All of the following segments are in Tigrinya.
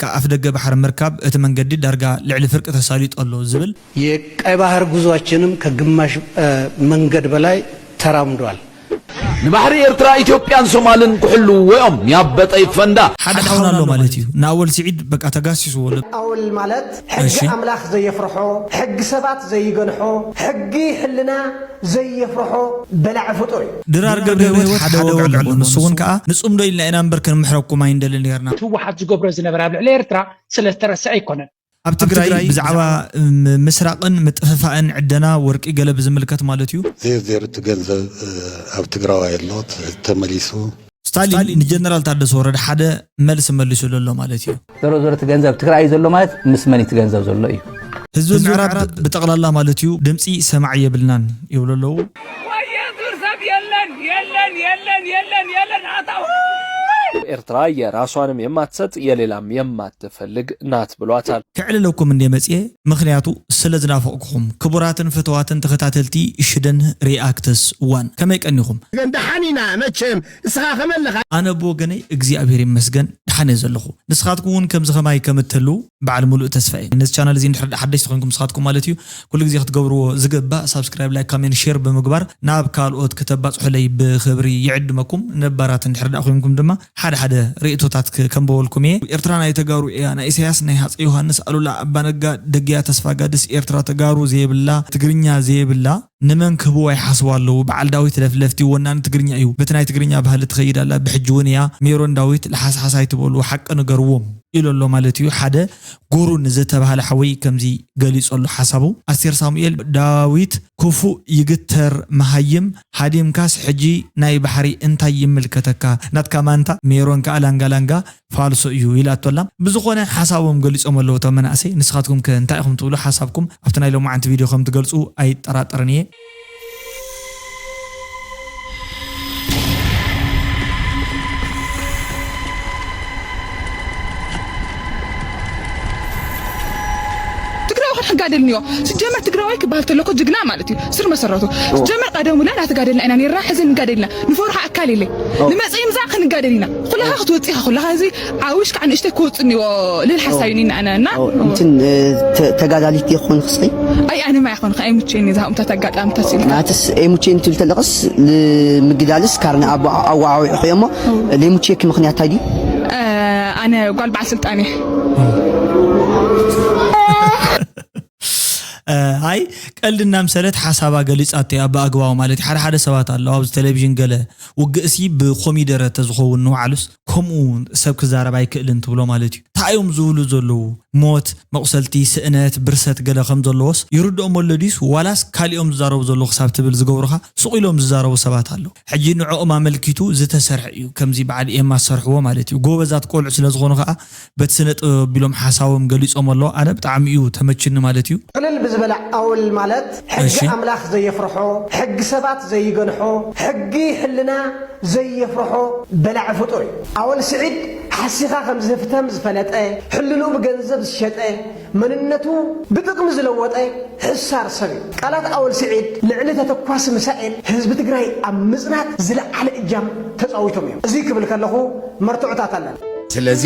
ካብ ኣፍ ደገ ባሕሪ ምርካብ እቲ መንገዲ ዳርጋ ልዕሊ ፍርቂ ተሳሊጡ ኣሎ ዝብል፣ የቀይ ባህር ጉዟችንም ከግማሽ መንገድ በላይ ተራምዷል። ንባሕሪ ኤርትራ ኢትዮጵያን ሶማልን ክሕልውዎ እዮም። ያበጠ ይፈንዳ። ሓደ ሓውና ኣሎ ማለት እዩ። ንኣወል ስዒድ በቃ ተጋሲስዎ። ኣወል ማለት ሕጊ ኣምላኽ ዘየፍርሖ፣ ሕጊ ሰባት ዘይገንሖ፣ ሕጊ ሕልና ዘየፍርሖ በላዒ ፍጡር እዩ። ድራር ገብረህይወት ሓደ ወግዒ ኣለዎ። ንሱ እውን ከዓ ንጽምዶ ኢልና ኢና እምበር ክንምሕረኩም ኣይንደልን ነርና። ህወሓት ዝገብሮ ዝነበረ ኣብ ልዕሊ ኤርትራ ስለ ዝተረስዐ ኣይኮነን። ኣብ ትግራይ ብዛዕባ ምስራቕን ምጥፍፋእን ዕደና ወርቂ ገለ ብዝምልከት ማለት እዩ። ዜርዜር እቲ ገንዘብ ኣብ ትግራዋይ ኣሎ ተመሊሱ። ስታሊን ንጀነራል ታደሰ ወረደ ሓደ መልሲ መሊሱሉ ኣሎ ማለት እዩ። ዞሮ ዞሮ እቲ ገንዘብ ትግራይ እዩ ዘሎ ማለት ምስ መን እቲ ገንዘብ ዘሎ እዩ። ህዝቢ ምዕራብ ብጠቕላላ ማለት እዩ ድምፂ ሰማዒ የብልናን ይብሉ ኣለዉ። የለን የለን የለን የለን የለን ኣታው ኤርትራ የራሷንም የማትሰጥ የሌላም የማትፈልግ ናት ብሏታል። ከዕልለኩም እንዴ መጽኤ ምኽንያቱ ስለ ዝናፈቕኩኹም ክቡራትን ፍትዋትን ተኸታተልቲ ሽደን ሪኣክትስ ዋን ከመይ ቀኒኹም? ግን ደሓን ኢና መቸም እስኻ ከመለኻ? ኣነ ብወገነይ እግዚኣብሔር ይመስገን ደሓን እየ ዘለኹ። ንስኻትኩም እውን ከምዚ ኸማይ ከም እትህልዉ በዓል ሙሉእ ተስፋ እየ። ነዚ ቻናል እዚ እንድሕር ደኣ ሓደሽቲ ኮይንኩም ንስኻትኩም ማለት እዩ ኩሉ ግዜ ክትገብርዎ ዝግባእ ሳብስክራይብ፣ ላይክ፣ ካሜንት፣ ሼር ብምግባር ናብ ካልኦት ክተባጽሑለይ ብኽብሪ ይዕድመኩም። ነባራት እንድሕር ደኣ ኮይንኩም ድማ ሓደ ሓደ ርእቶታት ከንበወልኩም እየ። ኤርትራ ናይ ተጋሩ እያ። ናይ ኢሳያስ ናይ ሃፀይ ዮሃንስ ኣሉላ ኣባነጋ ደግያ ተስፋ ጋድስ ኤርትራ ተጋሩ ዘየብላ ትግርኛ ዘየብላ ንመን ክህብዋ ይሓስቡ ኣለዉ? በዓል ዳዊት ለፍለፍቲ ወናኒ ትግርኛ እዩ። በቲ ናይ ትግርኛ ባህሊ ትኸይድ ኣላ። ብሕጂ እውን እያ። ሜሮን ዳዊት ለሓስሓስ ኣይትበሉ ሓቂ ንገርዎም ኢሉ ኣሎ ማለት እዩ። ሓደ ጉሩን ዝተባህለ ሓወይ ከምዚ ገሊጹ ኣሎ ሓሳቡ። ኣስቴር ሳሙኤል ዳዊት ክፉእ ይግተር መሃይም ሃዲምካስ ሕጂ ናይ ባሕሪ እንታይ ይምልከተካ? ናትካ ማንታ ሜሮን ከኣ ላንጋ ላንጋ ፋልሶ እዩ ኢላቶ ኣላ። ብዝኾነ ሓሳቦም ገሊጾም ኣለዉ እቶም መናእሰይ። ንስኻትኩም ከ እንታይ ኢኹም ትብሉ? ሓሳብኩም ኣብቲ ናይ ሎማዓንቲ ቪድዮ ከም ትገልጹ ኣይጠራጠርን እየ። ትግራዊ ክንሕጋደል እኒኦ ስጀመር ትግራዋይ ክበሃል ተለኮ ጅግና ማለት እዩ ስር መሰረቱ ስጀመር ቀደም ውላ ናተጋደልና ኢና ነርና ሕዚ ንጋደል ኢና ንፈርሖ ኣካል የለይ ንመፅኢ ምፃእ ክንጋደል ኢና ኩላኻ ክትወፅእ ኢኻ ኩላኻ እዚ ዓብሽ ከዓ ንእሽተይ ክወፅእ እኒኦ ልብል ሓሳብ እዩ ኣነ እና እንትን ተጋዳሊት ዲኹን ክስይ ኣይ ኣነ ማይ ኮንካ ኣይምቸኒ ዝሃምታት ኣጋጣምታት ኢልካ ናትስ ኣይምቸኒ ትብል ተለቕስ ንምግዳልስ ካርና ኣዋዓዊዕኹ እሞ ዘይምቸኪ ምኽንያት እንታይ ድዩ ኣነ ጓል በዓል ስልጣን እየ ኣይ ቀልዲ እናምሰለት ሓሳባ ገሊፃቶ እያ ብኣግባቡ ማለት እዩ ሓደ ሓደ ሰባት ኣለዉ ኣብዚ ቴሌቪዥን ገለ ውግእሲ ብኮሚደረ ተዝኸውን ንባዕሉስ ከምኡ ሰብ ክዛረብ ኣይክእልን ትብሎ ማለት እዩ እንታይ እዮም ዝብሉ ዘለዉ ሞት መቑሰልቲ ስእነት ብርሰት ገለ ከም ዘለዎስ ይርድኦም ኣሎ ድዩስ ዋላስ ካሊኦም ዝዛረቡ ዘለዉ ክሳብ ትብል ዝገብሩኻ ስቕ ኢሎም ዝዛረቡ ሰባት ኣለዉ ሕጂ ንዕኦም ኣመልኪቱ ዝተሰርሐ እዩ ከምዚ በዓል ኤማ ዝሰርሕዎ ማለት እዩ ጎበዛት ቆልዑ ስለ ዝኾኑ ከዓ በቲ ስነ ጥበብ ኣቢሎም ሓሳቦም ገሊጾም ኣለዉ ኣነ ብጣዕሚ እዩ ተመችኒ ማለት እዩ። ዕልል ብዝበለ ኣወል ማለት ሕጊ ኣምላኽ ዘየፍርሖ፣ ሕጊ ሰባት ዘይገንሖ፣ ሕጊ ሕልና ዘየፍርሖ በላዒ ፍጡር እዩ። ኣወል ስዒድ ሓሲኻ ከም ዝህፍተም ዝፈለጠ፣ ሕልንኡ ብገንዘብ ዝሸጠ፣ መንነቱ ብጥቕሚ ዝለወጠ ሕሳር ሰብ እዩ። ቃላት ኣወል ስዒድ ልዕሊ ተተኳሲ ምሳኤል ህዝቢ ትግራይ ኣብ ምጽናት ዝለዓለ እጃም ተጻዊቶም እዮም። እዚ ክብል ከለኹ መርትዖታት ኣለኒ። ስለዚ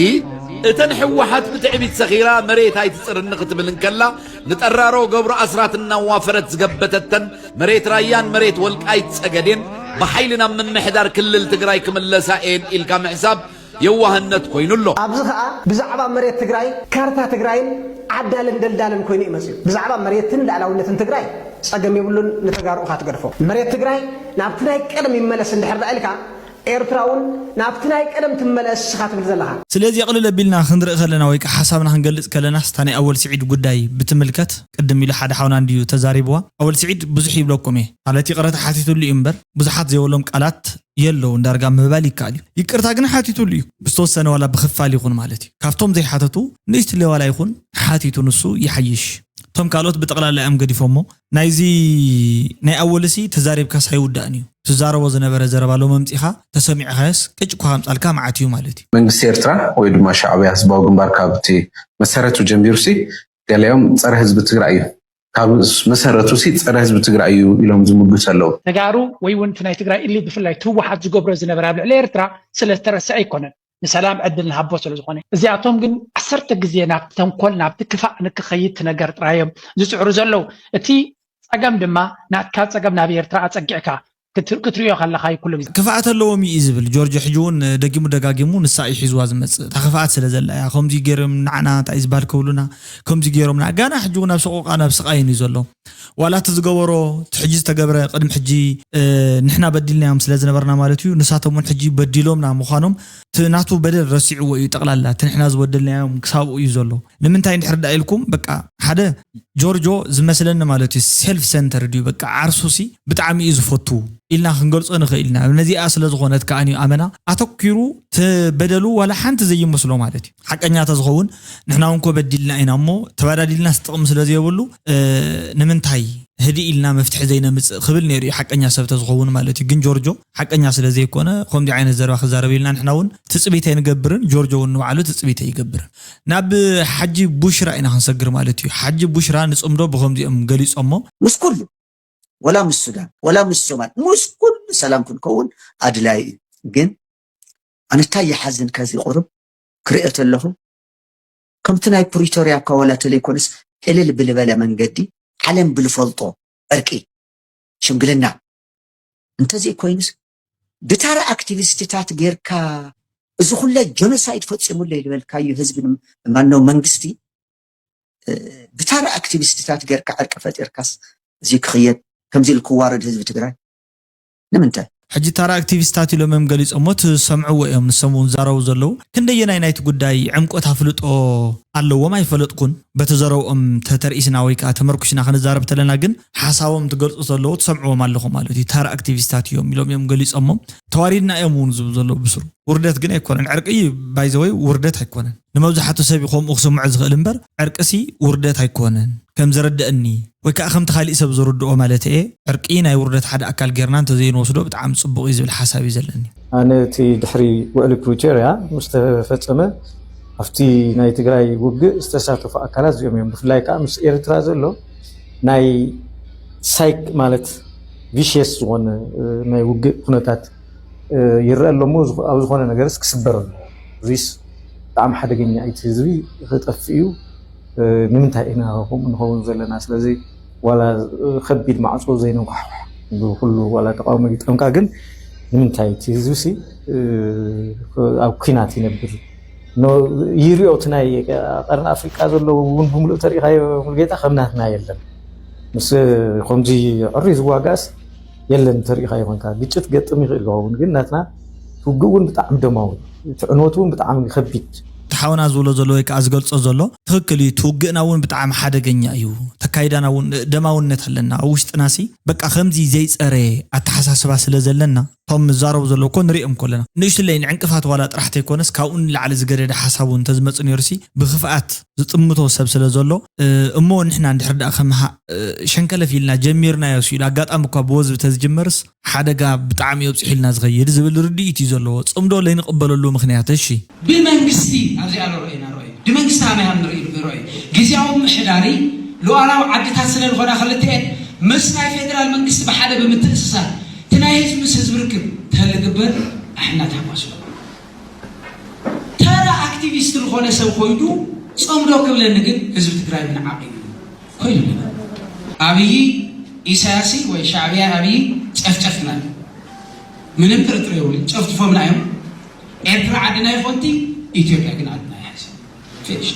እተን ህወሓት ብትዕቢት ሰኺራ መሬት ኣይትጽርኒ ክትብል እንከላ ንጠራሮ ገብሩ ኣስራት እናዋፈረት ዝገበተተን መሬት ራያን መሬት ወልቃይት ጸገዴን ብሓይሊ ናብ ምምሕዳር ክልል ትግራይ ክምለሳ እየን ኢልካ ምሕሳብ የዋህነት ኮይኑ ኣሎ። ኣብዚ ኸኣ ብዛዕባ መሬት ትግራይ ካርታ ትግራይን ዓዳልን ደልዳልን ኮይኑ እዩ መፅዩ። ብዛዕባ መሬትን ልኣላውነትን ትግራይ ፀገም የብሉን ንተጋሩ እኻ ትገድፎ። መሬት ትግራይ ናብቲ ናይ ቀደም ይመለስ እንድሕር ደኣ ኢልካ ኤርትራ እውን ናብቲ ናይ ቀደም ትመለስ እኻ ትብል ዘለኻ። ስለዚ የቕልል ኣቢልና ክንርኢ ከለና ወይ ከዓ ሓሳብና ክንገልፅ ከለና ስታ ናይ ኣወል ስዒድ ጉዳይ ብትምልከት ቅድም ኢሉ ሓደ ሓውና እንድዩ ተዛሪብዋ ኣወል ስዒድ ብዙሕ ይብለኩም እየ ማለት ይቕረታ ሓቲትሉ እዩ እምበር ብዙሓት ዘይበሎም ቃላት የለውን ዳርጋ ምባል ይከኣል እዩ። ይቅርታ ግን ሓቲቱሉ እዩ ብዝተወሰነ ዋላ ብክፋል ይኹን ማለት እዩ። ካብቶም ዘይሓተቱ ንእሽትለ ዋላ ይኹን ሓቲቱ ንሱ ይሓይሽ። እቶም ካልኦት ብጠቕላላ እዮም ገዲፎሞ። ናይዚ ናይ ኣወልሲ ተዛሪብካስ ኣይውዳእን እዩ። ትዛረቦ ዝነበረ ዘረባ ሎም ኣምጺኻ ተሰሚዕኻዮስ ቅጭ እኳ ከምጻልካ መዓት እዩ ማለት እዩ። መንግስቲ ኤርትራ ወይ ድማ ሻዕብያ ህዝባዊ ግንባር ካብቲ መሰረቱ ጀሚሩሲ ገሊኦም ጸረ ህዝቢ ትግራይ እዩ ካብ መሰረቱ ሲ ፀረ ህዝቢ ትግራይ እዩ ኢሎም ዝምጉት ኣለዉ። ተጋሩ ወይ እውን እቲ ናይ ትግራይ ኢሊት ብፍላይ እቲ ህወሓት ዝገብሮ ዝነበረ ኣብ ልዕሊ ኤርትራ ስለ ዝተረስዐ ኣይኮነን። ንሰላም ዕድል ንሃቦ ስለ ዝኾነ። እዚኣቶም ግን ዓሰርተ ግዜ ናብቲ ተንኮል፣ ናብቲ ክፋእ ንክኸይድ ነገር ጥራይ እዮም ዝጽዕሩ ዘለዉ። እቲ ጸገም ድማ ናትካ ጸገም ናብ ኤርትራ ኣጸጊዕካ ክትር-፣ ክትርእዮ ከለኻ እዩ ኩሉ ግዜ። ክፍኣት ኣለዎም እዩ ዝብል ጆርጆ ሕጂ እውን ደጊሙ ደጋጊሙ ንሳ እዩ ሒዝዋ ዝመጽእ። እታ ክፍኣት ስለ ዘላ እያ። ከምዚ ገይሮም ንዓና እንታይ እዩ ዝበሃል ክብሉና፣ ከምዚ ገይሮም ንዓ-፣ ጋና ሕጂ እውን ኣብ ሰቆቃ ናብ ስቃይን እዩ ዘሎ። ዋላ እቲ ዝገበሮ እቲ ሕጂ ዝተገብረ ቅድሚ ሕጂ፣ እ፣ ንሕና በዲልናዮም ስለ ዝነበርና ማለት እዩ። ንሳቶም እውን ሕጂ በዲሎምና ምዃኖም እቲ ናቱ በደል ረሲዕዎ እዩ ጠቕላላ። እቲ ንሕና ዝበደልናዮም ክሳብኡ እዩ ዘሎ። ንምንታይ እንድሕር ደኣ ኢልኩም በቃ ሓደ ጆርጆ ዝመስለኒ ማለት እዩ ሴልፍ ሴንተርድ እዩ። በቃ ዓርሱሲ ብጣዕሚ እዩ ዝፈቱ ኢልና ክንገልጾ ንኽእል ኢና። ነዚኣ ስለ ዝኾነት ከኣኒ ኣመና ኣተኪሩ እቲ በደሉ ዋላ ሓንቲ ዘይመስሎ ማለት እዩ። ሓቀኛ ተዝኸውን ንሕና እውን ኮ በዲልና ኢና እሞ ተባዳዲልናስ ጥቕሚ ስለ ዘይብሉ፣ እ፣ ንምንታይ ህድእ ኢልና መፍትሒ ዘይነምጽእ ክብል ነይሩ እዩ ሓቀኛ ሰብ ተዝኸውን ማለት እዩ። ግን ጆርጆ ሓቀኛ ስለ ዘይኮነ ከምዚ ዓይነት ዘረባ ክዛረብ ኢልና ንሕና እውን ትጽቢት ኣይንገብርን፣ ጆርጆ እውን ንባዕሉ ትጽቢት ኣይገብርን። ናብ ሓጂ ቡሽራ ኢና ክንሰግር ማለት እዩ። ሓጂ ቡሽራ ንጽምዶ ብኸምዚኦም ገሊጾሞ። ምስ ኩሉ ወላ ምስ ሱዳን ወላ ምስ ሶማል ምስ ኩሉ ሰላም ክንከውን ኣድላይ እዩ። ግን ኣነ እንታይ ይሓዝን ከዚ ቁሩብ ክርእዮ ተለኹ ከምቲ ናይ ፕሪቶርያ እኳ ዋላ ተለይኮነስ ቅልል ብልበለ መንገዲ ዓለም ብልፈልጦ ዕርቂ ሽምግልና እንተዘይ ኮይኑስ ብታራ ኣክቲቪስትታት ጌርካ እዚ ኩለ ጀኖሳይድ ፈፂሙለይ ዝበልካዩ ህዝቢ ማነው መንግስቲ ብታራ ኣክቲቪስትታት ጌርካ ዕርቂ ፈጢርካስ እዚ ክኽየድ ከምዚ ኢሉ ክዋረድ ህዝቢ ትግራይ ንምንታይ? ሕጂ ታራ ኣክቲቪስታት ኢሎም እዮም ገሊፆሞ ትሰምዕዎ እዮም ንሶም እውን ዝዛረቡ ዘለዉ ክንደየናይ ናይቲ ጉዳይ ዕምቆት ኣፍልጦ ኣለዎም ኣይፈለጥኩን በቲ ዘረብኦም ተተርኢስና ወይ ከዓ ተመርኩሽና ክንዛረብ ተለና ግን ሓሳቦም ትገልፁ ዘለዉ ትሰምዕዎም ኣለኹ ማለት እዩ ታራ ኣክቲቪስታት እዮም ኢሎም እዮም ገሊፆሞ ተዋሪድና እዮም እውን ዝብሉ ዘለዉ ብስሩ ውርደት ግን ኣይኮነን ዕርቂ ባይዘወይ ውርደት ኣይኮነን ንመብዛሕቱ ሰብ ከምኡ ክስምዖ ዝኽእል እምበር ዕርቅሲ ውርደት ኣይኮነን ከም ዘረደእኒ ወይ ከዓ ከምቲ ካሊእ ሰብ ዝርድኦ ማለት እየ ዕርቂ ናይ ውርደት ሓደ ኣካል ጌርና እንተዘይንወስዶ ብጣዕሚ ፅቡቅ እዩ ዝብል ሓሳብ እዩ ዘለኒ። ኣነ እቲ ድሕሪ ውዕሊ ፕሪቶርያ ምስ ተፈፀመ ኣብቲ ናይ ትግራይ ውግእ ዝተሳተፉ ኣካላት እዚኦም እዮም። ብፍላይ ከዓ ምስ ኤርትራ ዘሎ ናይ ሳይክ ማለት ቪሽየስ ዝኾነ ናይ ውግእ ኩነታት ይረአ ኣሎ እሞ ኣብ ዝኾነ ነገርስ ክስበር ኣለዎ። እዚስ ብጣዕሚ ሓደገኛ እዩ። እቲ ህዝቢ ክጠፍእ እዩ። ንምንታይ ኢና ከምኡ ንኸውን ዘለና? ስለዚ ዋላ ከቢድ ማዕፆ ዘይነንኳሕኩሕ ብኩሉ ዋላ ተቃውሞ ይግጠምካ ግን ንምንታይ እቲ ህዝቢ ሲ ኣብ ኲናት ይነብር ይሪኦ እቲ ናይ ቀርኒ ኣፍሪቃ ዘለዉ እውን ብምሉእ ተሪኢኻዮ ሙሉጌታ ከም ናትና የለን ምስ ከምዚ ዕሪ ዝዋጋእስ የለን ተሪኢኻ ይኾንካ ግጭት ገጥም ይኽእል ዝኸውን ግን ናትና ውግእ እውን ብጣዕሚ ደማዊ እቲ ዕንወት እውን ብጣዕሚ ከቢድ እቲ ሓውና ዝብሎ ዘሎ ወይ ከዓ ዝገልፆ ዘሎ ትኽክል እዩ እቲ ውግእና እውን ብጣዕሚ ሓደገኛ እዩ ተካይዳና እውን ደማውነት ኣለና ኣብ ውሽጥና ሲ በቃ ከምዚ ዘይፀረ ኣተሓሳስባ ስለ ዘለና እቶም ዝዛረቡ ዘለዉ እኮ ንሪኦም ከለና ንእሽትለይ ንዕንቅፋት ዋላ ጥራሕ ተይኮነስ ካብኡ ንላዕሊ ዝገደደ ሓሳብ እውን እንተዝመፅእ ነይሩሲ ብክፍኣት ዝጥምቶ ሰብ ስለ ዘሎ እሞ ንሕና እንድሕር ደኣ ከም ሸንከለፍ ኢልና ጀሚርናዮ ሲ ኢሉ ኣጋጣሚ እኳ ብወዝቢ ተዝጅመርስ ሓደጋ ብጣዕሚ የብፅሑ ኢልና ዝኸይድ ዝብል ርድኢት እዩ ዘለዎ ፅምዶ ለይንቕበለሉ ምኽንያት እሺ ብመንግስቲ ኣብዚኣ ንረኦ ኢና ረኦ ብመንግስቲ ኣመያም ንርኢ ንረኦ ግዝያዊ ምሕዳሪ ሉዓላዊ ዓድታት ስለ ዝኾና ክልትኤን ምስ ናይ ፌደራል መንግስቲ ብሓደ ብምትእስሳር እቲ ናይ ህዝቢ ምስ ህዝቢ ርክብ ተልግበር ኣሕና ተሓጓስሎ ተራ ኣክቲቪስት ዝኾነ ሰብ ኮይዱ ፆምዶ ክብለኒ ግን ህዝቢ ትግራይ ምንዓቕ እዩ ኮይኑ ኣብይ ኢሳያሲ ወይ ሻዕብያ ኣብይ ጨፍጨፍና ምንም ጥርጥር የብሉ ጨፍጭፎምና እዮም ኤርትራ ዓድና ይኾንቲ ኢትዮጵያ ግን ዓድና ይሓዝ ፊኒሽ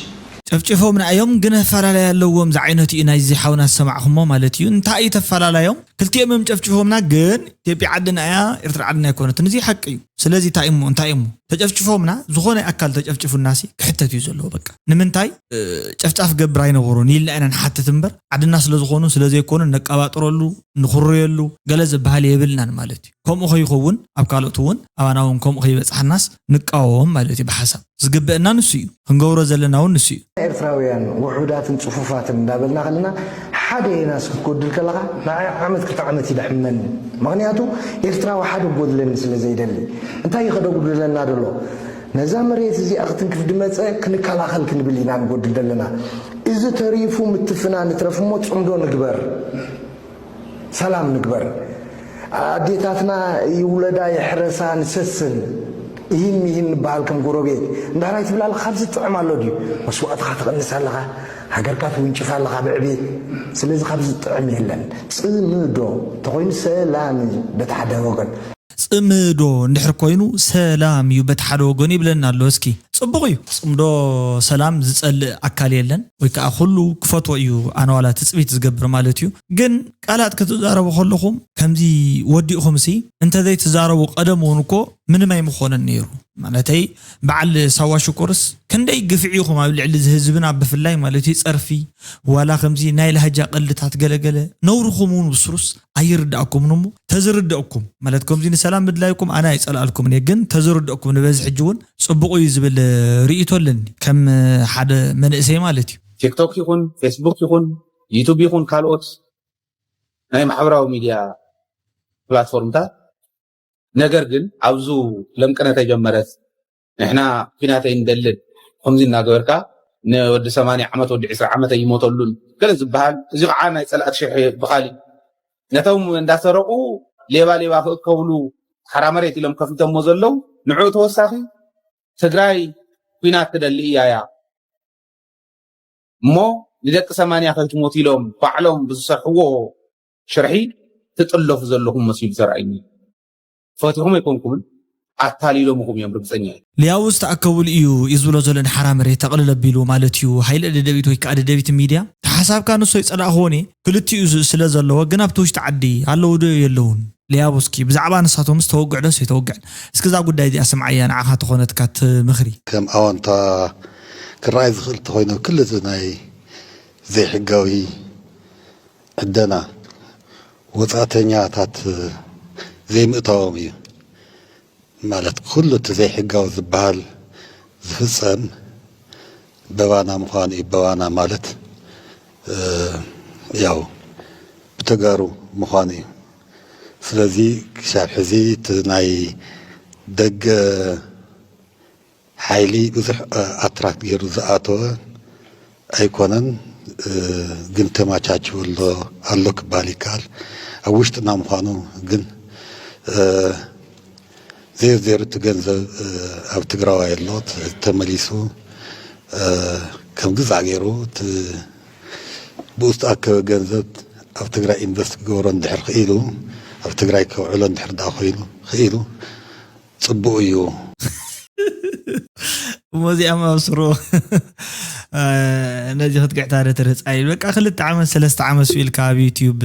ጨፍጭፎምና እዮም ግን ኣፈላለያ ኣለዎም ዝዓይነቱ እዩ ናይዚ ሓውና ዝሰማዕኹሞ ማለት እዩ እንታይ እዩ ተፈላለዮም ክልቲኦም እዮም ጨፍጭፎምና ግን ኢትዮጵያ ዓድና እያ ኤርትራ ዓድና ኣይኮነትን እዚ ሓቂ እዩ ስለዚ እንታይ እሞ እንታይ እሞ ተጨፍጭፎምና ዝኾነ ኣካል ተጨፍጭፉናሲ ክሕተት እዩ ዘለዎ በቃ ንምንታይ ጨፍጫፍ ገብር ኣይነበሩን ኢልና ኢና ንሓትት እምበር ዓድና ስለዝኾኑን ስለዘይኮኑን ነቀባጥረሉ ንኹርየሉ ገለ ዝበሃል የብልናን ማለት እዩ ከምኡ ከይኸውን ኣብ ካልኦት እውን ኣባና እውን ከምኡ ከይበፅሓናስ ንቃወም ማለት እዩ ብሓሳብ ዝግበአና ንሱ እዩ ክንገብሮ ዘለና እውን ንሱ እዩ ኤርትራውያን ውሑዳትን ፅፉፋትን እንዳበልና ከለና ሓደ የናስ ክትጎድል ከለኻ ንዓይ ዓመት ክልተ ዓመት ይደሕመኒ ምክንያቱ ኤርትራዊ ሓደ ክጎድለኒ ስለ ዘይደሊ እንታይ እዩ ከደጉድለና ደሎ ነዛ መሬት እዚኣ ክትንክፍ ድመፀ ክንከላኸል ክንብል ኢና ንጎድል ዘለና እዚ ተሪፉ ምትፍና ንትረፍ እሞ ፅምዶ ንግበር ሰላም ንግበር ኣዴታትና ይውለዳ ይሕረሳ ንሰስን ይህን ይህን ንበሃል ከም ጎረቤት እንዳራይ ትብል ኣለኻ። ካብዚ ጥዕም ኣሎ ድዩ? መስዋእትኻ ትቕንስ ኣለኻ፣ ሃገርካ ትውንጭፍ ኣለኻ ብዕቤት። ስለዚ ካብዚ ጥዕም የለን። ጽምዶ እንተኾይኑ ሰላም እዩ በቲ ሓደ ወገን። ጽምዶ እንድሕር ኮይኑ ሰላም እዩ በቲ ሓደ ወገን ይብለና ኣሎ። እስኪ ጽቡቕ እዩ። ጽምዶ ሰላም ዝጸልእ ኣካል የለን፣ ወይ ከዓ ኩሉ ክፈትዎ እዩ ኣነ ዋላ ትጽቢት ዝገብር ማለት እዩ። ግን ቃላት ክትዛረቡ ከለኹም ከምዚ ወዲእኹም ሲ እንተዘይትዛረቡ ቀደም እውን እኮ ምንም ኣይምኾነን ነይሩ። ማለተይ በዓል ሳዋ ሽኮርስ ክንደይ ግፍዒ ኢኹም ኣብ ልዕሊ እዚ ህዝብና ብፍላይ ማለት እዩ ጸርፊ ዋላ ከምዚ ናይ ላህጃ ቀልድታት ገለገለ ነውርኹም እውን ብስሩስ ኣይርዳእኩምን እሞ ተዝርደእኩም ማለት ከምዚ ንሰላም ምድላይኩም ኣነ ኣይጸላእልኩምን እየ ግን ተዝርደእኩም ንበዚ ሕጂ እውን ጽቡቕ እዩ ዝብል ርእይቶ ኣለኒ ከም ሓደ መንእሰይ ማለት እዩ። ቲክቶክ ይኹን ፌስቡክ ይኹን ዩቱብ ይኹን ካልኦት ናይ ማሕበራዊ ሚድያ ፕላትፎርምታት ነገር ግን ኣብዙ ለምቅነ ተጀመረት ንሕና ኩናተይ ንደልን ከምዚ እናገበርካ ንወዲ ሰማንያ ዓመት ወዲ ዕስራ ዓመት ኣይሞተሉን ገለ ዝበሃል እዚ ከዓ ናይ ፀላእት ሽርሒ ብኻሊ ነቶም እንዳሰረቁ ሌባ ሌባ ክእከብሉ ሓራ መሬት ኢሎም ከፊቶሞ ዘለዉ ንዕኡ ተወሳኺ ትግራይ ኩናት ትደሊ እያ እያ እሞ ንደቂ ሰማንያ ከይትሞት ኢሎም ባዕሎም ብዝሰርሕዎ ሽርሒ ትጥለፉ ዘለኹም መሲሉ ተራእዩኒ። ፈቲኹም ኣይኮንኩምን ኣታሊሎምኹም እዮም ርግፀኛ እየ። ሊያውስ ተኣከቡሉ እዩ እዩ ዝብሎ ዘሎ ንሓራ መሬት ተቕልል ኣቢሉ ማለት እዩ። ሃይለ ደደቢት ወይ ከዓ ደደቢት ሚድያ ተሓሳብካ ንሶ ይፀላእኽዎን እየ ክልቲኡ ዝ- ስለ ዘለዎ ግን ኣብቲ ውሽጢ ዓዲ ኣለዉ ዶ የለውን? ሊያውስኪ ብዛዕባ ንሳቶምስ ተወግዕ ዶስ የተወግዕን? እስኪ እዛ ጉዳይ እዚኣ ስምዓያ ንዓኻ ተኾነትካ እቲ ምኽሪ። ከም ኣወንታ ክረኣይ ዝኽእል እንተኾይኑ ክልቲ ናይ ዘይሕጋዊ ዕደና ወፃእተኛታት ዘይምእታዎም እዩ። ማለት ኩሉ እቲ ዘይሕጋዊ ዝበሃል ዝፍፀም በባና ምዃኑ እዩ። በባና ማለት ያው ብተጋሩ ምዃኑ እዩ። ስለዚ ክሳብ ሕዚ እቲ ናይ ደገ ሓይሊ ብዙሕ ኣትራክት ገይሩ ዝኣተወ ኣይኮነን፣ ግን ተማቻችዎ ኣሎ ኣሎ ክበሃል ይከኣል። ኣብ ውሽጥና ምዃኑ ግን ዜር ዜር እቲ ገንዘብ ኣብ ትግራዋይ ኣሎ ተመሊሱ ከም ግዛዕ ገይሩ ብኡ ዝተኣከበ ገንዘብ ኣብ ትግራይ ኢንቨስት ክገብሮ እንድሕር ክኢሉ ኣብ ትግራይ ከውዕሎ እንድሕር ዳ ኮይኑ ክኢሉ ፅቡቅ እዩ። እሞ እዚኣም ኣብስሮ ነዚ ክትግዕታ ደ ትርህፃ እዩ በቃ ክልተ ዓመት ሰለስተ ዓመት ስኢልካ ኣብ ዩትዩብ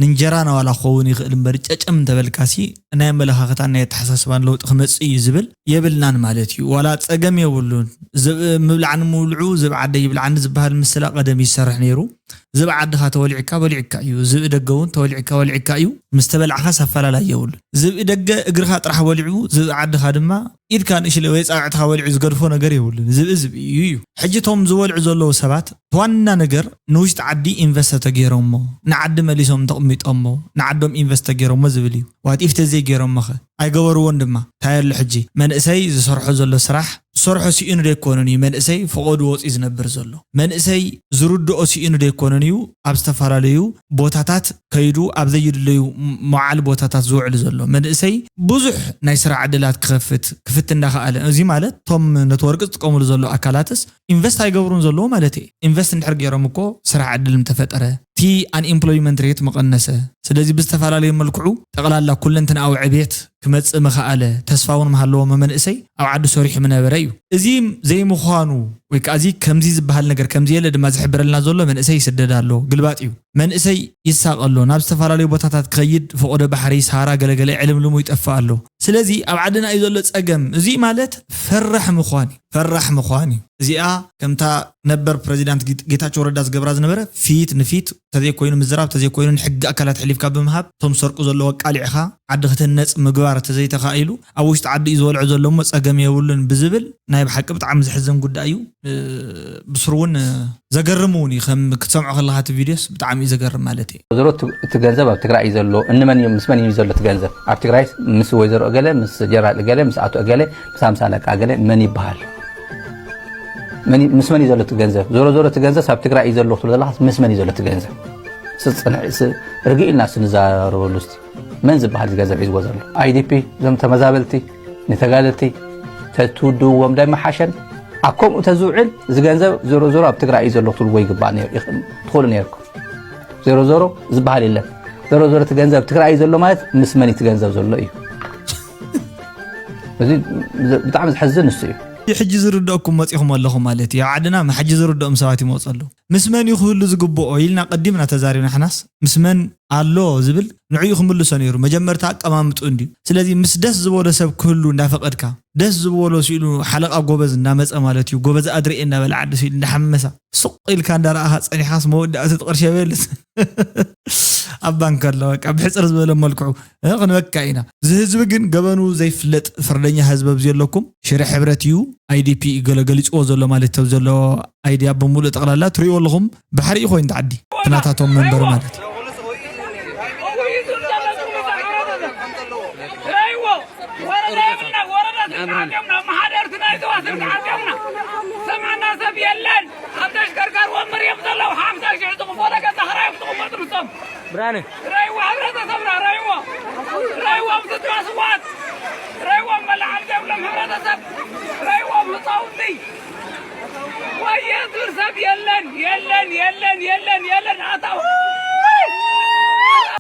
ንእንጀራ ናዋላ ክኸውን ይኽእል እምበር ጨጨም እንተበልካሲ ናይ ኣመለኻኽታን ናይ ኣተሓሳስባን ለውጢ ክመፅእ እዩ ዝብል የብልናን ማለት እዩ። ዋላ ፀገም የብሉን። ዝብኢ ምብላዕ ንምብልዑ ዝብኢ ዓደይ ይብልዓኒ ዝበሃል ምስላ ቀደም ይሰርሕ ነይሩ። ዝብኢ ዓድኻ ተወሊዕካ በሊዕካ እዩ። ዝብኢ ደገ እውን ተወሊዕካ በሊዕካ እዩ። ምስ ተበላዕኻስ ኣፈላላይ የብሉን። ዝብኢ ደገ እግርኻ ጥራሕ በሊዑ ዝብኢ ዓድኻ ድማ ኢድካ ንእሽለ ወይ ፃብዕትኻ በሊዑ ዝገድፎ ነገር የብሉን። ዝብኢ ዝብኢ እዩ እዩ። ሕጂ እቶም ዝበልዑ ዘለዉ ሰባት እቲ ዋና ነገር ንውሽጢ ዓዲ ኢንቨስት ተገይሮሞ ንዓዲ መሊሶም ተቕሚጦሞ ንዓዶም ኢንቨስት ተገይሮሞ ዝብል እዩ። ዋት ኢፍ ተዘይገይሮሞኸ? ኣይገበርዎን ድማ። እንታይ ኣሎ ሕጂ? መንእሰይ ዝሰርሖ ዘሎ ስራሕ ዝሰርሖ ስኢኑ ዶ ኣይኮነን እዩ መንእሰይ ፈቐዱ ወፂኡ ዝነብር ዘሎ? መንእሰይ ዝርድኦ ስኢኑ ዶ ኣይኮነን እዩ ኣብ ዝተፈላለዩ ቦታታት ከይዱ ኣብ ዘይድለዩ መውዓሊ ቦታታት ዝውዕል ዘሎ መንእሰይ ብዙሕ ናይ ስራሕ ዕድላት ክኸፍት ክፍት እንዳኸኣለ እዚ ማለት እቶም ነትወርክ ዝጥቀምሉ ዘለዉ ኣካላትስ ኢንቨስት ኣይገብሩን ዘለዉ ማለት እየ። ኢንቨስት እንድሕር ገይሮም እኮ ስራሕ ዕድል ምተፈጠረ እቲ ኣንኤምፕሎይመንት ሬት ምቐነሰ። ስለዚ ብዝተፈላለዩ መልክዑ ጠቕላላ ኩለንትንኣዊ ዕብየት ክመፅእ ምኸኣለ ተስፋ እውን ምሃለዎ መመንእሰይ ኣብ ዓዱ ሰሪሑ ምነበረ እዩ። እዚ ዘይምዃኑ ወይ ከዓ እዚ ከምዚ ዝበሃል ነገር ከምዚ የለ ድማ ዝሕብረልና ዘሎ መንእሰይ ይስደድ ኣሎ ግልባጥ እዩ። መንእሰይ ይሳቐ ኣሎ ናብ ዝተፈላለዩ ቦታታት ክኸይድ ፈቆዶ ባሕሪ ሰሃራ ገለገለ ዕልምልሙ ይጠፍእ ኣሎ። ስለዚ ኣብ ዓድና እዩ ዘሎ ፀገም። እዚ ማለት ፈራሕ ምዃን እዩ። ፈራሕ ምዃን እዩ። እዚኣ ከምታ ነበር ፕረዚዳንት ጌታቸው ረዳ ዝገብራ ዝነበረ ፊት ንፊት ተዘይኮይኑ ምዝራብ ተዘይኮይኑ ንሕጊ ኣካላት ሕሊፍካ ብምሃብ እቶም ዝሰርቁ ዘለዉ ኣቃሊዕኻ ዓዲ ክትህነፅ ምግባር ተዘይተኻኢሉ ኣብ ውሽጢ ዓዲ እዩ ዝበልዖ ዘሎ እሞ ፀገም የብሉን ብዝብል ናይ ብሓቂ ብጣዕሚ ዘሕዝን ጉዳይ እዩ። ብስሩ እውን ዘገርም እውን እዩ ከም ክትሰምዖ ከለካ እቲ ቪድዮስ ብጣዕሚ እዩ ዘገርም ማለት እዩ። ዞሮ እቲ ገንዘብ ኣብ ትግራይ እዩ ዘሎ እንመን እዩ ምስ መን እዩ ዘሎ እቲ ገንዘብ ኣብ ትግራይ ምስ ወይዘሮ እገለ ምስ ጀነራል እገለ ምስ ኣቶ እገለ ምስ ኣምሳ ኣለቃ እገለ መን ይበሃል? መን ምስ መን እዩ ዘሎ እቲ ገንዘብ? ዞሮ ዞሮ እቲ ገንዘብ ኣብ ትግራይ እዩ ዘሎ ክትብሎ ዘለካ ምስ መን እዩ ዘሎ እቲ ገንዘብ? ስፅንዕ ርግእ ኢልና ስንዛረበሉ እስቲ መን ዝበሃል እዚ ገንዘብ ሒዝዎ ዘሎ? ኣይዲፒ እዞም ተመዛበልቲ ንተጋደልቲ ተትውድዎም ዶ ኣይመሓሸን? ኣብ ከምኡ ተዝውዕል፣ እዚ ገንዘብ ዞሮ ዞሮ ኣብ ትግራይ እዩ ዘሎ ክትብልዎ ይግባእ ነይሩ፣ ይኽ-፣ ትኽእሉ ነይርኩም። ዞሮ ዞሮ ዝበሃል የለን። ዞሮ ዞሮ እቲ ገንዘብ ትግራይ እዩ ዘሎ ማለት ምስ መን እዩ እቲ ገንዘብ ዘሎ እዩ። እዚ ብጣዕሚ ዘሕዝን ንሱ እዩ። ሕጂ ዝርድአኩም መጺኹም ኣለኹም ማለት እዩ። ኣብ ዓድና ሕጂ ዝርድኦም ሰባት ይመጹ ኣለዉ። ምስ መን እዩ ክህሉ ዝግብኦ ኢልና ቀዲምና ተዛሪብና። ሕናስ ምስ መን ኣሎ ዝብል ንዕኡ ክምልሶ ነይሩ። መጀመርታ ኣቀማምጡ እንድዩ። ስለዚ ምስ ደስ ዝበሎ ሰብ ክህሉ እንዳፈቐድካ፣ ደስ ዝበሎ ስኢሉ ሓለቓ ጎበዝ እንዳመጸ ማለት እዩ። ጎበዝ ኣድርኤ እንዳበለ ዓዲ ስኢሉ እንዳሓመሳ ሱቕ ኢልካ እንዳረኣኻ ጸኒሕካስ መወዳእቲ እቲ ቅርሺ የበልስ ኣብ ባንክ ኣሎ። በቃ ብሕጽር ዝበለ መልክዑ፣ እ፣ ክንበካ ኢና። እዚ ህዝቢ ግን ገበኑ ዘይፍለጥ ፍርደኛ ህዝቢ ኣብዚ ኣለኩም። ሽረ ሕብረት እዩ፣ ኣይዲፒ እዩ ገለ ገሊጽዎ ዘሎ ማለት እዩ። ዘሎ ኣይድያ ብምሉእ ጠቕላላ ትርእይዎ ኣለኹም። ባሕሪ እዩ ኮይኑ ተዓዲ። ናታቶም መንበሪ ማለት እዩ። ሰማና ሰብ የለን። ኣብ ተሽከርካሪ ወንበር እዮም ዘለዉ። ሓምሳ ሺሕ ዝኽፈሎ ገዛ ክራዮም ዝቕመጡ ንሶም። ብርሃነ። ረይዎ ሕብረተሰብና፣ ረይዎ። ረይዎም ስድራ ስዋት። ረይዎም መላዓል ዘይብሎም ሕብረተሰብ። ረይዎም ህፃውንቲ። ወየ ዝብል ሰብ የለን፣ የለን፣ የለን፣ የለን፣ የለን። ኣታው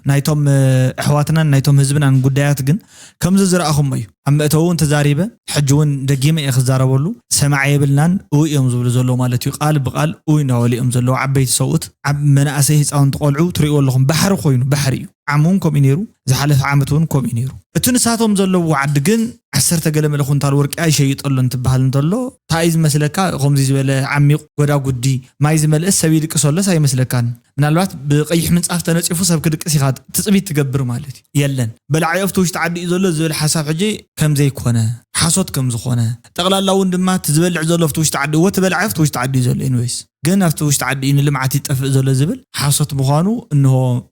ናይቶም፣ እ፣ ኣሕዋትናን ናይቶም ህዝብናን ጉዳያት ግን ከምዚ ዝረኣኹሞ እዩ። ኣብ መእተዊ እውን ተዛሪበ፣ ሕጂ እውን ደጊመ እየ ክዛረበሉ። ሰማዒ የብልናን፣ እው እዮም ዝብሉ ዘለዉ ማለት እዩ። ቃል ብቃል እው እናበሉ እዮም ዘለዉ። ዓበይቲ ሰብኡት፣ ዓብ-፣ መናእሰይ፣ ህፃውንቲ፣ ቆልዑ ትርእይዎ ኣለኹም። ባሕሪ ኮይኑ፣ ባሕሪ እዩ። ዓም እውን ከምኡ እዩ ነይሩ፣ ዝሓለፈ ዓመት እውን ከምኡ እዩ ነይሩ። እቲ ንሳቶም ዘለዉ ዓዲ ግን ዓሰርተ ገለ መለ ኩንታል ወርቂ ኣይሸይጠሉ እንትበሃል እንተሎ፣ እንታይ እዩ ዝመስለካ? ከምዚ ዝበለ ዓሚቕ ጎዳጉዲ ማይ ዝመልእስ ሰብ ይድቅሰሎስ ኣይመስለካን? ምናልባት ብቀይሕ ምንጻፍ ተነጺፉ ሰብ ክድቅስ ኢኻ ትጽቢት ትገብር ማለት እዩ። የለን። በላዓይ ኣብቲ ውሽጢ ዓዲ እዩ ዘሎ ዝብል ሓሳብ ሕጂ ከም ዘይኮነ፣ ሓሶት ከም ዝኾነ፣ ጠቕላላ እውን ድማ እቲ ዝበልዕ ዘሎ ኣብቲ ውሽጢ ዓዲ፣ እወ፣ እቲ በላዓይ ኣብቲ ውሽጢ ዓዲ እዩ ዘሎ። ኤኒዌይስ፣ ግን ኣብቲ ውሽጢ ዓዲ እዩ ንልምዓት ይጠፍእ ዘሎ ዝብል ሓሶት ምዃኑ እንሆ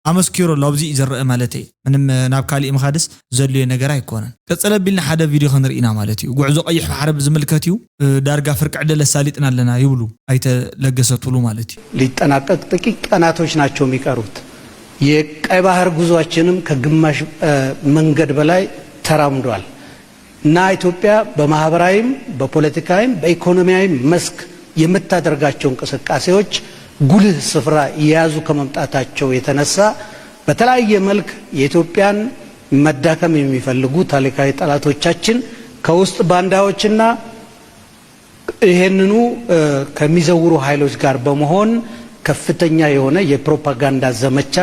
ኣመስኪሩ ኣሎ። ኣብዚ እዩ ዝረአ ማለት እዩ። ምንም ናብ ካሊእ ምኻድስ ዘድልዮ ነገር ኣይኮነን። ቀጸለ ኣቢልና ሓደ ቪድዮ ክንርኢ ኢና ማለት እዩ። ጉዕዞ ቀይሕ ባሕሪ ብዝምልከት እዩ። እ፣ ዳርጋ ፍርቂ ዕደል ኣሳሊጥና ኣለና ይብሉ ኣይተ ለገሰ ቱሉ ማለት እዩ። ሊጠናቀቅ ጥቂት ቀናቶች ናቸው የሚቀሩት። የቀይ ባህር ጉዟችንም ከግማሽ፣ እ፣ መንገድ በላይ ተራምዷል እና ኢትዮጵያ በማህበራዊም፣ በፖለቲካዊም፣ በኢኮኖሚያዊም መስክ የምታደርጋቸው እንቅስቃሴዎች ጉልህ ስፍራ እየያዙ ከመምጣታቸው የተነሳ በተለያየ መልክ የኢትዮጵያን መዳከም የሚፈልጉ ታሪካዊ ጠላቶቻችን ከውስጥ ባንዳዎችና ይሄንኑ፣ እ፣ ከሚዘውሩ ኃይሎች ጋር በመሆን ከፍተኛ የሆነ የፕሮፓጋንዳ ዘመቻ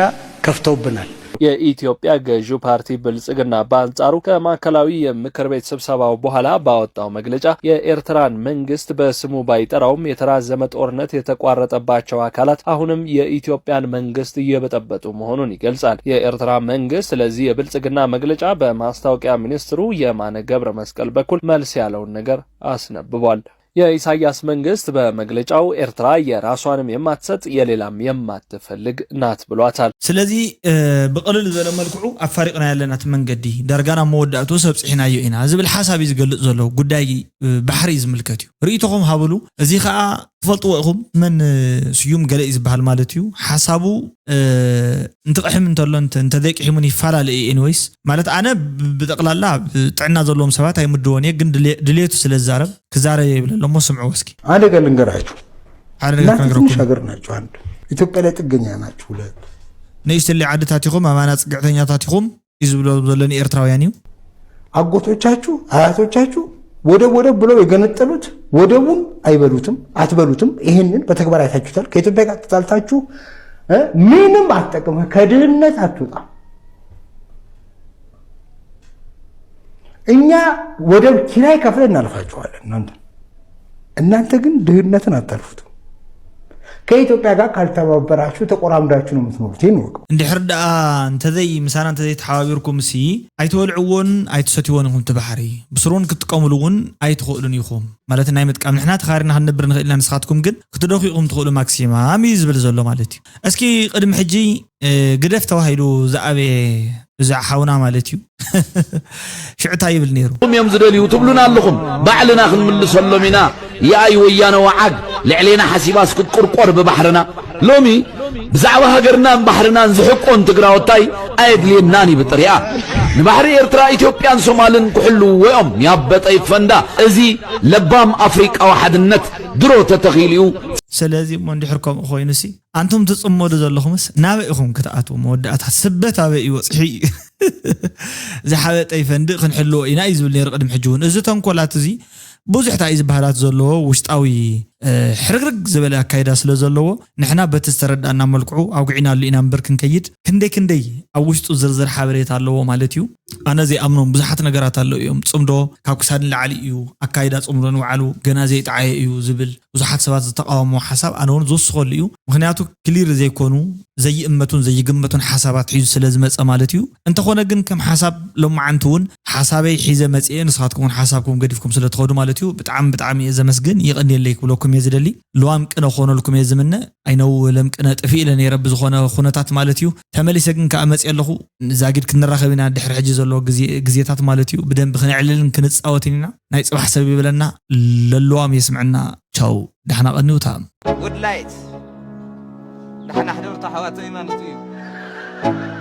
ከፍተውብናል። የኢትዮጵያ ገዢው ፓርቲ ብልጽግና በአንጻሩ ከማዕከላዊ የምክር ቤት ስብሰባው በኋላ ባወጣው መግለጫ የኤርትራን መንግስት በስሙ ባይጠራውም የተራዘመ ጦርነት የተቋረጠባቸው አካላት አሁንም የኢትዮጵያን መንግስት እየበጠበጡ መሆኑን ይገልጻል። የኤርትራ መንግስት ለዚህ የብልጽግና መግለጫ በማስታወቂያ ሚኒስትሩ የማነ ገብረ መስቀል በኩል መልስ ያለውን ነገር አስነብቧል። የኢሳያስ መንግስት በመግለጫው ኤርትራ የራሷንም የማትሰጥ የሌላም የማትፈልግ ናት ብሏታል። ስለዚ፣ እ፣ ብቕልል ዝበለ መልክዑ ኣፋሪቕና ያለናት መንገዲ ዳርጋ ናብ መወዳእቱ ሰብጽሒናዮ ኢና ዝብል ሓሳብ እዩ ዝገልጽ ዘሎ። ጉዳይ፣ እ፣ ባሕሪ እዩ ዝምልከት እዩ። ርእይቶኹም ሃብሉ። እዚ ኸኣ ትፈልጥዎ ኢኹም፣ መን፣ እ፣ ስዩም ገለ እዩ ዝበሃል ማለት እዩ። ሓሳቡ፣ እ፣ እንትቕሕም እንተሎ እንተ-፣ እንተዘይቅሒሙን ይፈላለ እዩ። ኤኒዌይስ፣ ማለት ኣነ ብ-፣ ብጠቕላላ ብ-፣ ጥዕና ዘለዎም ሰባት ኣይምድቦን እየ፣ ግን ድልየ-፣ ድልየቱ ስለ ዝዛረብ ክዛረብ የብለ ኣሎ እሞ ስምዕዎ እስኪ። ሓደ ነገር ልንገራችሁ። ሓደ ነገር እናንተ ክነግረኩም። ትንሽ ሀገር ናችሁ፣ አንድ ኢትዮጵያ ላይ ጥገኛ ናችሁ፣ ሁለት ንእሽተለይ ዓድታት ኢኹም፣ ኣማና ጽግዕተኛታት ኢኹም እዩ ዝብሎ ዘሎ ንኤርትራውያን እዩ። አጎቶቻችሁ፣ አያቶቻችሁ ወደብ ወደብ ብለው የገነጠሉት ወደቡን አይበሉትም፣ አትበሉትም። ይሄንን በተግባር አይታችሁታል። ከኢትዮጵያ ጋር ተጣልታችሁ፣ እ፣ ምንም አትጠቅም፣ ከድህነት አትወጣም። እኛ ወደብ ኪራይ ከፍለን እናልፋችኋለን እናንተ። እናንተ ግን ድህነትን አታልፉትም። ከኢትዮጵያ ጋር ካልተባበራችሁ ተቆራምዳችሁ ነው የምትኖሩት። ይህን እወቁ። እንድሕር ደኣ እንተዘይ-፣ ምሳና እንተዘይተሓባቢርኩም ሲ ኣይትበልዕዎን ኣይትሰትይዎን ኢኹም እቲ ባሕሪ። ብስሩን ክትጥቀሙሉ እውን ኣይትኽእሉን ኢኹም። ማለት ናይ ምጥቃም ንሕና ተኻሪና ክንነብር ንኽእል ኢና፣ ንስኻትኩም ግን ክትደኽዩ ኢኹም ትኽእሉ ማክሲማም እዩ ዝብል ዘሎ ማለት እዩ። እስኪ ቅድሚ ሕጂ፣ እ፣ ግደፍ ተባሂሉ ዝኣበየ እዚ ሓውና ማለት እዩ። ሽዑ እንታይ ይብል ነይሩ? ኩም እዮም ዝደልዩ ትብሉና ኣለኹም። ባዕልና ክንምልሰሎም ኢና። የኣይ ወያነ ወዓግ ልዕሌና ሓሲባስ ክትቁርቆር ብባሕርና። ሎሚ ብዛዕባ ሃገርናን ባሕርናን ዝሕቆን ትግራወታይ ኣየድልየናን እዩ ብጥሪኣ። ንባሕሪ ኤርትራ፣ ኢትዮጵያን ሶማልን ክሕልውዎ እዮም። ያበጠ ይፈንዳ። እዚ ለባም ኣፍሪቃዊ ሓድነት ድሮ ተተኺሉ እዩ። ስለዚ እሞ እንድሕር ከምኡ ኮይኑሲ፣ ኣንቱም ትጽመዱ ዘለኹምስ ናበይ ኢኹም ክትኣትዉ? መወዳእታ ስበት ኣበይ እዩ ወጽሒ እዩ? ዝሓበጠ ይፈንድእ፣ ክንሕልዎ ኢና እዩ ዝብል ነይሩ ቅድሚ ሕጂ እውን። እዚ ተንኮላት እዚ ብዙሕ እንታይ ዝበሃላት ዘለዎ ውሽጣዊ ሕርግርግ ዝበለ ኣካይዳ ስለ ዘለዎ፣ ንሕና በቲ ዝተረዳእና መልክዑ ኣውግዒናሉ ኢና እምበር ክንከይድ፣ ክንደይ ክንደይ ኣብ ውሽጡ ዝርዝር ሓበሬታ ኣለዎ ማለት እዩ። ኣነ ዘይኣምኖም ብዙሓት ነገራት ኣለዉ እዮም። ጽምዶ ካብ ክሳድ ንላዕሊ እዩ፣ ኣካይዳ ጽምዶ ንባዕሉ ገና ዘይጠዓየ እዩ ዝብል ብዙሓት ሰባት ዝተቃወሞ ሓሳብ ኣነ እውን ዝውስኸሉ እዩ። ምክንያቱ ክሊር ዘይኮኑ ዘይእመቱን ዘይግመቱን ሓሳባት ሒዙ ስለ ዝመጸ ማለት እዩ። እንተኾነ ግን ከም ሓሳብ ሎማዓንቲ እውን ሓሳበይ ሒዘ መጽኤ ንስኻትኩም እውን ሓሳብኩም ገዲፍኩም ስለ ትኸዱ ማለት እዩ። ብጣዕሚ ብጣዕሚ እየ ዘመስግን፣ ይቐንየለይ ክብለኩም እየ ዝደሊ። ልዋም ቅነ ክኾነልኩም እየ ዝምነ። ኣይነው ለም ቅነ ጥፊ ኢለ ነይረ ብዝኾነ ኩነታት ማለት እዩ። ተመሊሰ ግን ከኣ መጽእ ኣለኹ። ዛጊድ ክንራኸብ ኢና ድሕሪ ሕጂ ዘሎ ግዜ- ግዜታት ማለት እዩ። ብደንቢ ክነዕልልን ክንጻወትን ኢና። ናይ ጽባሕ ሰብ ይበለና። ለልዋም የስምዐና። ቻው፣ ዳሕና ቀንዩ። ታም Good light። ደሓና ሕደሩ ኣሕዋተይ ማለት እዩ።